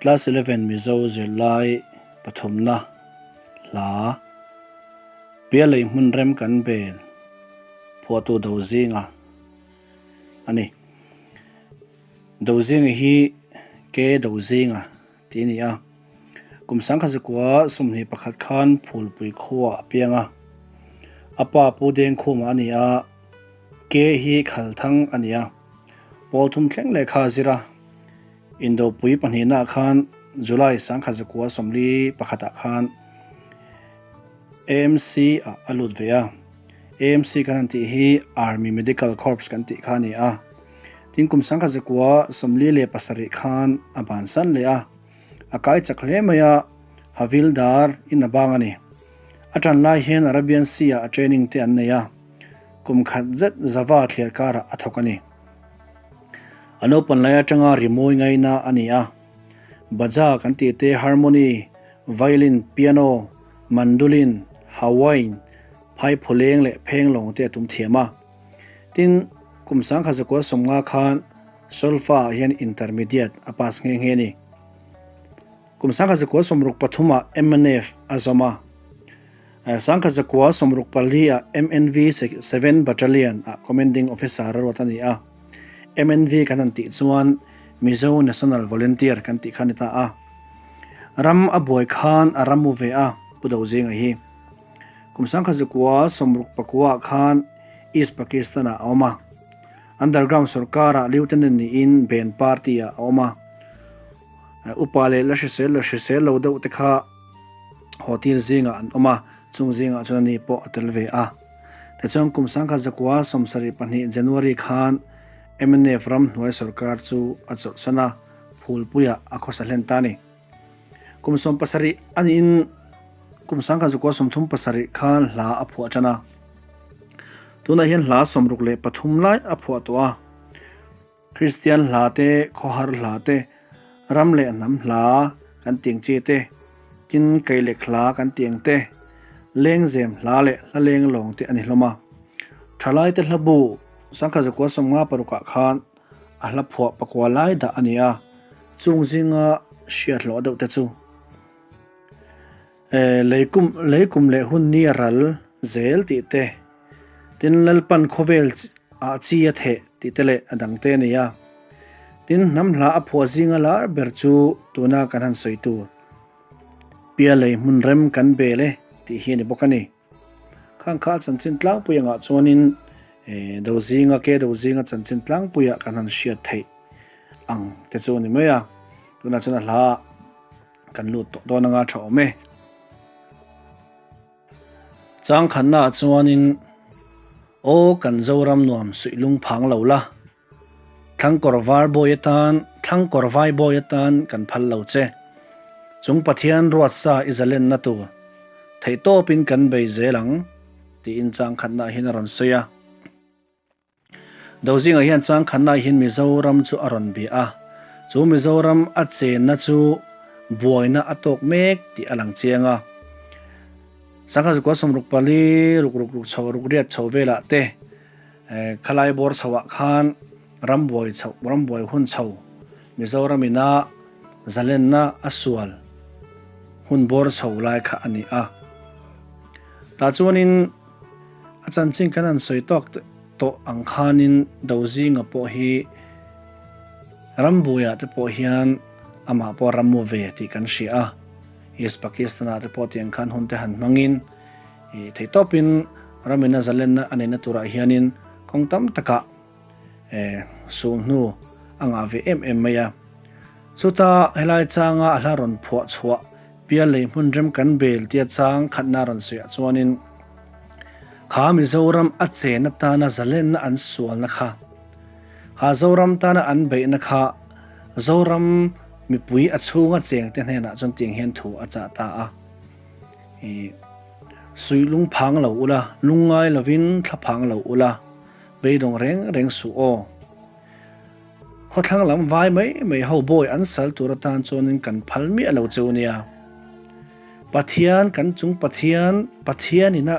Class 11 Mizo zirlai pathumna hla Pialei hmun rem kan bel phuahtu Dozinga a ni. Dozinga hi K Dozinga tih a ni a. Kum 1921 khan Phulpui khuaah a piang a. A pa Pu Dengkhuma a ni a, K hi Khalthang a ni a. Pawl thum thleng lehkha a zir a. Indopui pahnihnaah khan July 1941 ah khan AMC ah a lut ve a. AMC kan han tih hi Army Medical Corps kan tih kha a ni a. Tin kum 1947 khan a bansan leh a. A kai chak hle mai a, Havildar in a bang a ni. A tan lai hian Arabian Sea ah training te an nei a. Kum khat zet Java thliar karah a thawk a ni. A naupan lai atanga rimawi ngaina a ni a. Baja kan tih te harmony, violin, piano, mandolin, Hawaiian, phaiphawleng leh phenglawng te a tum thiam a. Tin, kum 1950 khan Solfa ah hian intermediate a pass nghe nghe a ni. Kum 1963 ah MNF a zawm a. 1964 ah MNV 7 Battalion ah Commanding Officer a ruat a ni a. MNV kan han tih chuan Mizo National Volunteer kan tih kha a ni ta a. Ram a buai khan a ram mu ve a, Pu Dozinga hi. Kum 1969 ah khan East Pakistan ah a awm a. Underground sorkar ah Lieutenant niin Ben Party ah a awm a. Upa leh la hrisel la hrisel lo deuh te kha haw tir zingah an awm a, chung zingah chuan ani pawh a tel ve a. Tichuan kum 1972 January khan mnf ramhnuai sorkar chu a chawlhsan a, Phulpuiah a khawsa hlen ta a ni. Kum 17 a niin kum 1937 khan hla a phuah tan a. Tunah hian hla 63 lai a phuah tawh a. Kristian hla te, khawhar hla te, ram leh hnam hla kan tiang chi te, tin kailek hla kan tiang te, lengzem hla leh hla leng lawng te a ni hlawm a. Thalai te hla bu 1956 ah khan a hla phuah pakua lai dah a ni a, chung zinga hriat hlawh deuh te chu leikum leikum leh hun ni a ral zel tih te, Tin, Lalpan khawvel ah chi a theh tih te leh a dang te a ni a. Tin, hnam hla a phuah zinga lar ber chu tuna kan han sawi tur Pialei hmun rem kan bel e tih hi a ni bawk a ni. Khang kha a chanchin tlangpui angah chuanin do zinga ke do zinga chanchin tlangpuiah kan han hriat theih ang te chu a ni mai a. Tunah chuan a hla kan lut tawh dawn anga tha awm e. Changkhannaah chuanin, Aw kan Zoram nuam suih lung phang lo la, Thlangkawr var bawi atan, Thlangkawr vai bawi atan kan phal lo che. Chung Pathian ruatsa i zalenna tur, theihtawpin kan bei zel ang, tiin changkhannaah hian a rawn sawi a. Dozinga hian changkhanna hian Mizoram chu a rawn bia a, chu Mizoram a chenna chu buaina a tawk mek tih a lang chiang a. Sangha zukua sawmruk pali ruk ruk ruk chho ruk riat chho velah te khalai bawr chhoah khan rambuai chho rambuai hun chho Mizoram ina zalenna a sual hun bawr chho lai kha a ni a. Tah chuanin A chanchin kan han sawi tawk tawh ang khanin Dozinga pawh hi Rambuiah te pawh hian amah pawh ram mu ve tih kan hria a. East Pakistan-ah te pawh tiang khan hun te han hmangin theihtawpin ramina zalenna a neihna turah hianin kawng tam takah sulhnu a ngah ve em em mai a. Chuta helai changa a hla rawn phuah chhuah Pial lei hmun rem kan bel tia chang khatna rawn sawiah chuanin kha Mizoram a chen atana zalenna an sualna kha, kha Zoram tana an beihna kha Zoram mipui a chhunga chengte hnenah chuan tiang hian thu a chah ta a. I suih lung phang lo ula, lungngai lovin thla phang lo ula, beidawng reng reng suh aw. Khawthlang lam vai mai mai ho bawi an sal tur atan chuanin kan phal miah lo cheu nia. Pathian kan chung Pathian, Pathian ina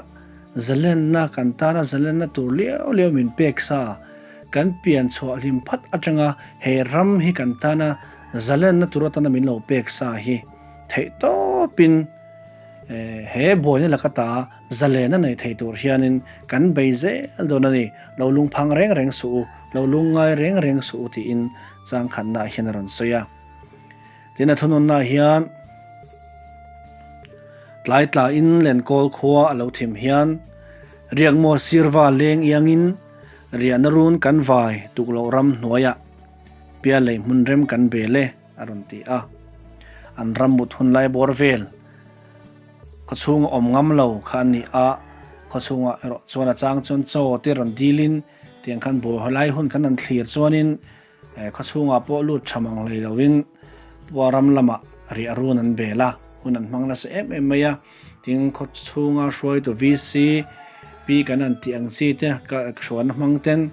zalenna kan tana zalenna tur liau liau min pek sa, kan pian chhuah hlim phat atanga he ram hi kan tana Zalenna tur atana min lo pek sa hi theihtawpin he buaina laka ta zalena nei thei tur hianin kan bei zel dawn a ni. Lo lungphang reng reng suh u, lo lungngai reng reng suh u tiin changkhannaah hian a rawn sawi a. Tin a thunawnnaah hian tlai tlain Lenkawl khua a lo thim hian Riakmaw sirva leng iangin riahna run kan vai tukloh ram hnuaiah Pialei hmun rem kan bel e, a rawn ti a. An ram mut hun lai bawr vel khawchhunga awm ngam lo kha an ni a, khawchhungah erawh chuan a chang chuan chaw te rawn dilin tiang khan buai lai hun khan an thlir chuanin khawchhungah pawh lut tha mang hlei loin pua ram lamah riah run an bel a, hun an hmang nasa em em mai a. Tin, khawchhunga hruaitu VC, Pi kan han tih ang chi te hruaina hmang ten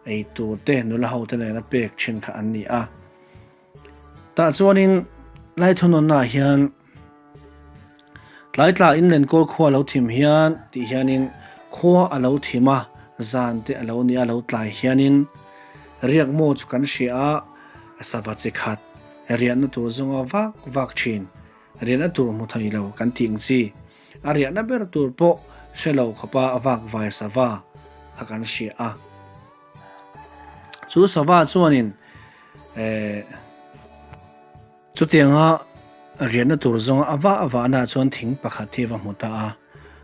ei tur te nula ho te nena pek thin kha an ni a. Tah chuanin Laithunawnna ah hian tlai tla in Lenkawl khua lo thim hian tih hianin khua a lo thim a, zan te a lo ni a, lo tlai hianin riakmaw chu kan hria a, a sava chi khat riahna tur zawnga vak vak thin, riahna tur hmu thei lo kan tih ang chi. A riahna ber tur pawh hre lo khawpa a vak vai sava kha kan hria a. Chu sava chuanin eh chutianga riahna tur zawnga a vah a vahna chuan thing pakhat hi a va hmu ta a.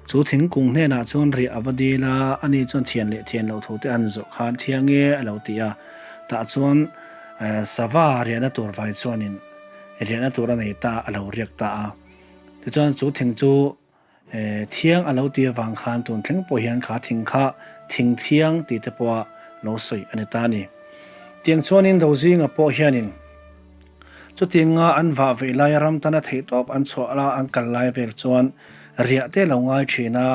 Chu thingkung hnenah chuan riah a va dil a, ani chuan thian leh thian loh thu te an zawh khan thiang e a lo ti a. Tah chuan sava riahna tur vai chuanin riahna tur a nei ta a lo riak ta a. Tichuan chu thing chu thiang a lo ti avang khan tun thleng pawh hian kha thing kha thing thiang tih te pawha lo sawi a ni ta a ni. Tiang chuanin Dozinga pawh hianin chutianga an vah veih laia ram tana theihtawp an chhuah la an kal lai vel chuan riah te lo ngai thin a,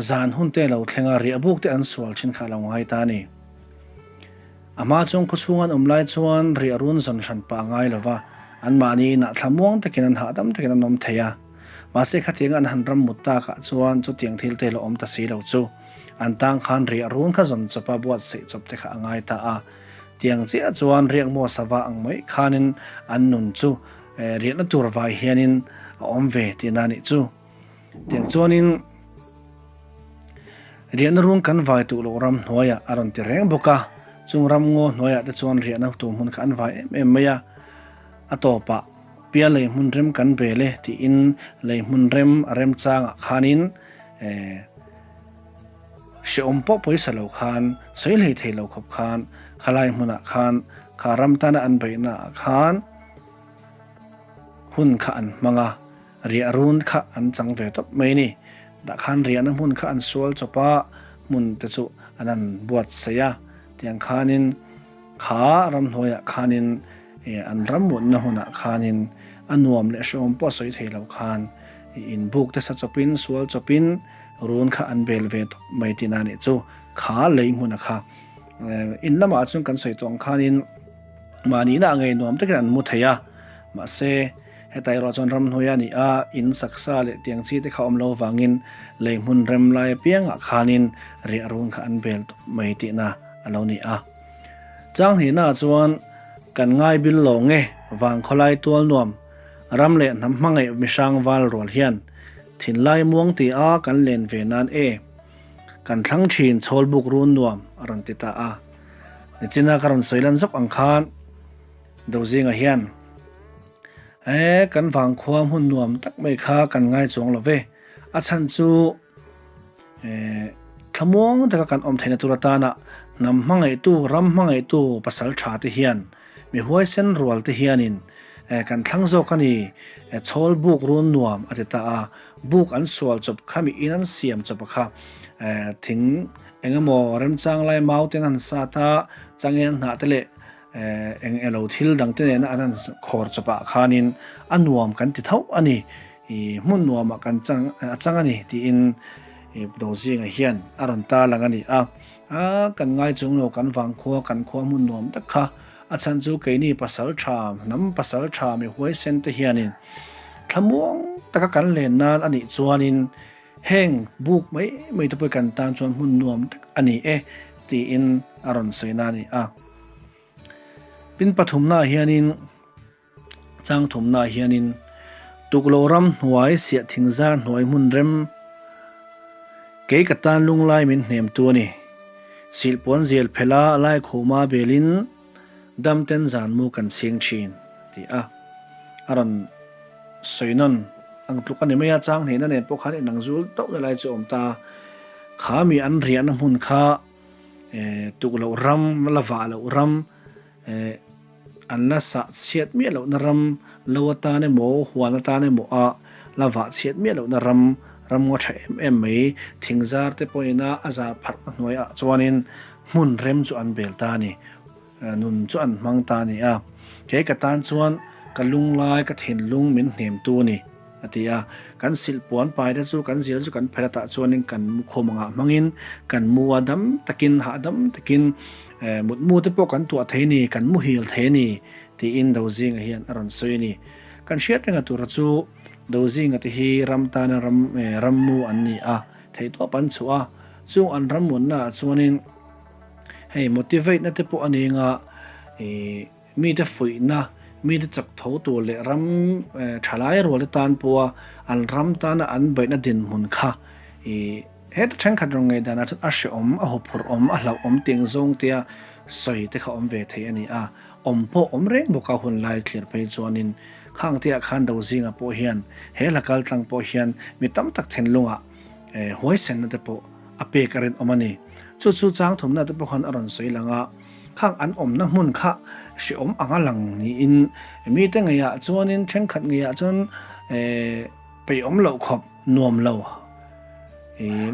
Zan hun te lo thleng a, riah buk te an sual thin kha a lo ngai ta a ni. A hma chuan khawchhung an awm lai chuan riah run zawn hran pah a ngai lo va, anmahni inah thlamuang takin an hahdam takin an awm thei a. Mahse khatianga an han ram mut takah chuan chutiang thil te lo awm ta si lo chu an tang khan riah run kha zawn chawp a buatsaih chawp te kha a ngai ta a. Tiang chiah chuan riakmaw sava ang mai khanin an nun chu riahna tur vai hianin a awm ve tihna a nih chu. Tiang chuanin riahna rung kan vai tuh loh ram hnuaiah a rawn ti reng bawk a, chung ram ngaw hnuaiah te chuan riahna tur hmun kha an vai em em mai a, a tawpah pia lei hmun rem kan bel e tiin lei hmun rem a remchangah khanin eh hrehawm pawh pawisa lo khan sawi hlei thei lo khawp khan khalai hmunah khan kha ram tana an beihnaah khan hun kha an hmang a. Riah run kha an chang ve tawp mai a ni. Dah khan riahna hmun kha an sual chawp a, hmun te chu an han buatsaih a, tiang khanin kha ramhnuaiah khanin an ram mutna hmunah khanin a nuam leh hrehawm pawh sawi thei lo khan inbuk te sa chawpin sual chawpin run kha an bel ve tawp mai tihna a nih chu. Kha lei hmuna kha in lamah chuan kan sawi tawh ang khanin mahni inah ngei nuam takin an mu thei a, mahse, Heta erawh chuan ramhnuai a ni a, in saksa leh tiang chi te kha awm lo vangin lei hmun rem lai apiangah khanin riah run kha an bel tawp mai tihna a lo ni a. Changhnihnaah chuan kan ngai bil lo nge vang khawlai tual nuam ram leh hnam hmangaih mihrang val rual hian thinlai muang ti a kan len ve nan e kan thlang thin chhawl buk run nuam a rawn ti ta a. Nichina ka rawn sawi lan zawk ang khan Dozinga hian E, kan vangkhua hmun nuam tak mai kha kan ngai chuang lo ve. A chhan chu e, thlamuang taka kan awm theihna tur atana hnam hmangaihtu, ram hmangaihtu pasal tha te hian, mi huaisen rual te hianin e, kan thlang zawk a ni. E, chhawl buk run nuam a ti ta a, buk an sual chawp kha mi in an siam chawp a kha e, thing engemaw remchang lai mau ten an sat a, changel hnah te leh Eng elo thil dang te nena an han khawr chawpah khanin a nuam kan ti tho a ni, i hmun nuamah kan chang a chang a ni tiin Dozinga hian a rawn tarlang a ni a. A kan ngai chung lo kan vangkhua kan khua hmun nuam tak kha a chhan chu keini pasal tha hnam pasal tha mi huaisen te hianin thlamuang taka kan len nan a nih chuanin Heng buk mai mai te pawh kan tan chuan hmun nuam tak a ni e tiin a rawn sawi na a ni a. Tin pathumnaah hianin chang thumnaah hianin tuklo ram hnuai siah thingzar hnuai hmun rem kei ka tan lunglai min hnemtu a ni. Silhpuan zial phela laikhuma belin Damten zan mu kan chhing thin, a ti a. A rawn sawi nawn ang tluk a ni mai a, chang hnehna nen pawh khan inang zul tauh na lai chu a awm ta a. Kha mi an riahna hmun kha tuk loh ram, la vah loh ram, an la sah chhiat miah lohna ram, lo atan emaw, huan atan emaw a la vah chhiat miah lohna ram, ram ngaw tha em em mai, thingzar te pawhin a a zar pharhna hnuaiah chuanin Hmun rem chu an bel ta a ni. Nun chu an hmang ta a ni a. Kei ka tan chuan ka lunglai, ka thinlung min hnemtu a ni, a ti a. Kan silhpuan pai te chu kan zir chu kan phelh atah chuanin kan khum angah hmangin kan mu a dam takin, hahdam takin mutmu te pawh kan tuah thei a ni, kan muhil thei a ni, tiin Dozinga hian a rawn sawi a ni. Kan hriat renga tura chu Dozinga te hi ram tana ram rammu an ni a, theihtawp an chhuah a. Chung an ram munna ah chuanin hei motivate na te pawh a ni anga ih mite fuihna, mite chak tho tur leh ram thalai rual te tan pawha an ram tana an beihna dinhmun kha ih heta thenkhat rawn ngei danah chuan a hrehawm, a huphurh awm, a hlauhawm tih ang zawng tia sawi te kha awm ve thei a ni a. Awm pawh awm reng bawk a hun lai thlir phei chuanin khang te ah khan do zingah pawh hian he hla kal tlang pawh hian mi tam tak thinlungah huaisenna te pawh a pek a rinawm a ni. Chu chu chang thumna te pawh khan a rawn sawi lang a, khang an awmna hmun kha hrehawm anga lang niin mite ngeiah chuanin thenkhat ngeiah chuan peihawm loh khawp nuam lo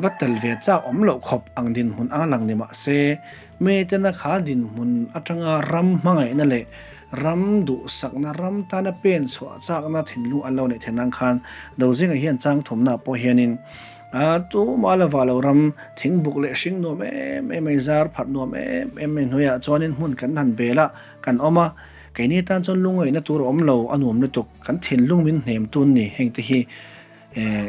va tel ve chak awm loh khawp ang dinhmun anga lang ni mah se mitena kha dinhmun atanga ram hmangaihna leh ram duhsakna ram tana pen chhuah chakna thinlung an lo neih theih nan khan Dozinga hian chang thumna pawh hianin a tumah la vah lo ram thingbuk leh hring nuam em em mai zar pharh nuam em em mai hnuaiah chuanin hmun kan han bel a kan awm a keini tan chuan lungngaihna tur a awm lo a nuam lutuk kan thinlung min hnem tun ni heng te hi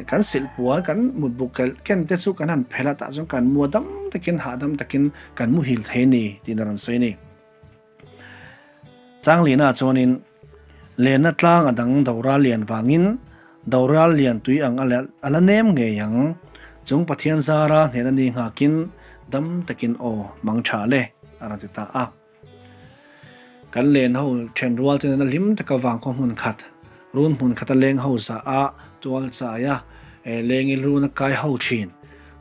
kan silhpuan kan mutbuk kelh ken te chu kan han phelh a tah chuan kan mu a dam takin hahdam takin kan muhil thei a ni tiin a rawn sawi a ni. Changlina chuanin lenna tlang a dang Doral lian vangin Doral lian tui ang a la nem ngei ang. Chung Pathian zara hnehna ni nghakin dam takin aw mang tha le a rawn ti ta a. Kan len ho then rual te nena hlim taka vangkhaw hmun khat, run hmun khata leng ho zah a tual chai a lengil run a kai ho thin,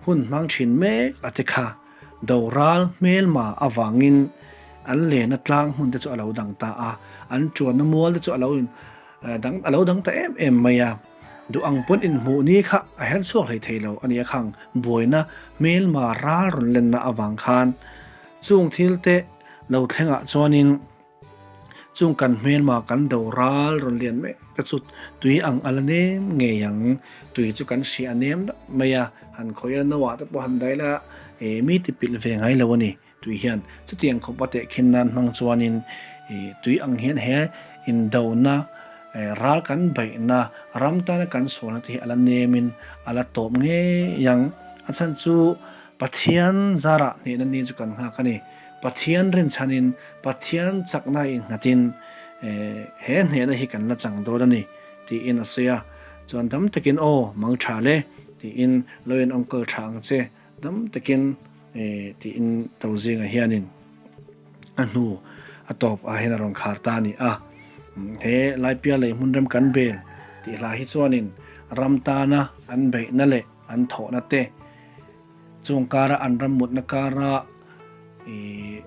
hun hmang thin mek a ti kha. Doral hmelma avangin an lena tlang hmun te chu a lo dang ta a, an chuanna mual te chu a lo in dang a lo dang ta em em mai a. Duh ang pawn inhmuh ni kha a her chhuak hlei thei lo a nia khang buaina hmelma ral rawn lenna avang khan chung thil te lo thlengah chuanin Chung kan hmelma kan do ral rawn lian mek te chu tui ang a la nem ngei ang. Tui chu kan hria a nem deuh mai a, han khawih a no ah te pawh han dail a, ih mi ti pilh ve ngai lo a ni. Tui hian chutiang khawp a tehkhin nan hmang chuanin ih tui ang hian he indona ral kan beihna ram tana kan sualna te hi a la nemin a la tawp ngei ang. A chhan chu Pathian zarah hnehna ni chu kan nghak a ni. Pathian rinchhanin, Pathian chakna innghatin he hnehna hi kan la chang dawn a ni, tiin a sawi a. Chuan dam takin aw, mang tha le, tiin lo in uncle tha ang che, dam takin tiin Tozinga hianin a hnu a tawp ah hian a rawn khar ta a ni a. He Laipia lei hmun rem kan bel tih hla hi chuanin ram tana an beihna leh an thawhna te, Chung kara an ram mutna kara ih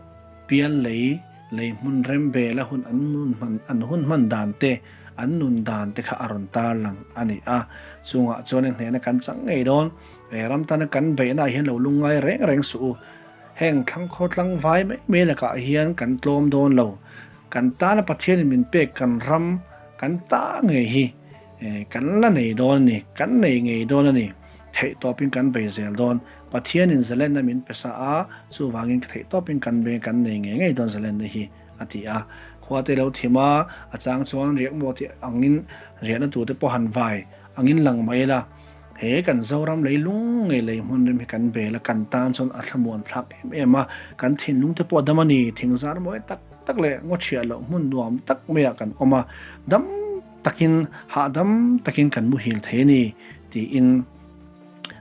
pial lei lei hmun rem vel a hun an nun hman an hun hman dan te an nun dan te kha a rawn tar lang a ni a. Chungah chuan in hnehna kan chang ngei dawn. He ram tana kan beihna ah hian lo lungngai reng reng suh u. Heng thlangkhaw tlangvai mai mai lakah hian kan tlawm dawn lo. Kan tana Pathian in min pek kan ram kan ta ngei hi kan la nei dawn a ni, kan nei ngei dawn a ni. Theihtawpin kan bei zel dawn. Pathianin zalenna min pe sa a, chuvangin theihtawpin kan bei kan nei ngei ngei dawn zalenna hi, a ti a. Khua te lo thim a, a chang chuan riak maw tih angin riahna turte pawh han vai angin lang mai ila. He kan Zoram leilung ngei lei hmun rim hi kan bel a, kan tan chuan a thlamuan thlak em em a, kan thinlung te pawh a dam a ni, thingzar mawi tak. tak leh ngaw chhiah loh hmun nuam tak maiah kan awm a, dam takin hahdam takin kan muhil thei a ni tiin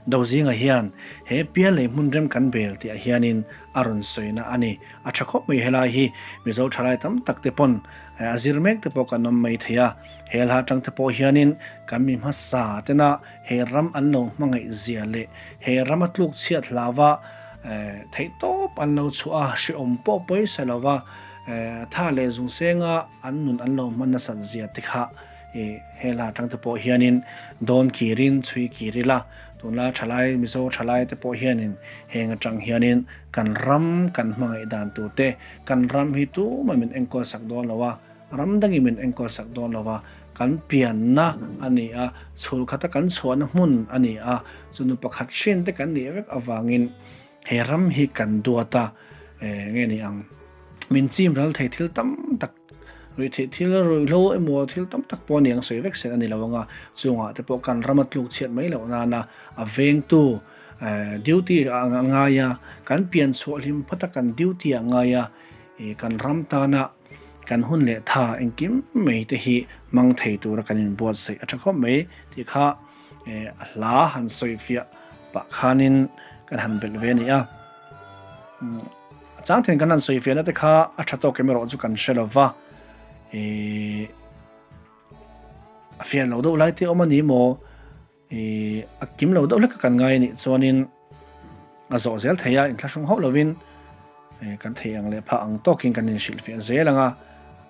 Dozinga hian he pial lei hmun rem kan bel tih ah hianin a rawn sawina a ni. A tha khawp mai helai hi Mizo thalai tam tak te pawn a zir mek te pawh kan awm mai thei a, he hla atang te pawh hianin kan mi hmasa tena he ram an lo hmangaih zia leh he rama tluk chhiat hlauva theihtawp an lo chhuah a, hrehawm pawh pawisa lova tha leh zungsenga an nun an lo hman nasat zia te kha He hla atang te pawh hianin dawn kirin chhui kir ila, tunlai thalai Mizo thalai te pawh hianin heng atang hianin kan ram kan hmangaih dan tur te, kan ram hi tumah min enkawl sak dawn lo a, ram dangin min enkawl sak dawn lo a, kan pianna a ni a, chhul khata kan chhuahna hmun a ni a, chu nu pakhat hrin te kan nih vek avangin he ram hi kan duat a, nge ni ang min chim ral thei thil tam tak Ruihtheih thil ruihhlo emaw thil tam tak pawh a ni ang sawi vek sen a ni lo ang a, chungah te pawh kan rama tluk chhiat mai loh nana a vengtu duty a ngai a, kan pian chhuah hlim phawt a kan duty a ngai a, kan ram tana kan hun leh tha engkim mai te hi hmang thei tura kan inbuatsaih a tha khawp mai tih kha a hla han sawi fiah pah khanin kan han belh ve a ni a. A chang then kan han sawi fiahna te kha a tha tawk em erawh chu kan hre lo va, ih a fiah lo deuh lai te awm a ni maw, ih a kim lo deuh hlek a kan ngai a nih chuanin a zawh zel thei a, inthlahrung hauh lovin ih kan theih ang leh phah ang tawkin kan inhrilhfiah zel ang a,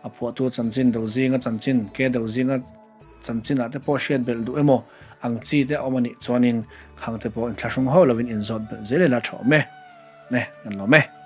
a phuahtu chanchin do zinga chanchin ke do zinga chanchinah te pawh hriat belh duh emaw ang chi te a awm a nih chuanin khang te pawh inthlahrung hauh lovin inzawt belh zel ila tha awm e. Ne, kan lawm e.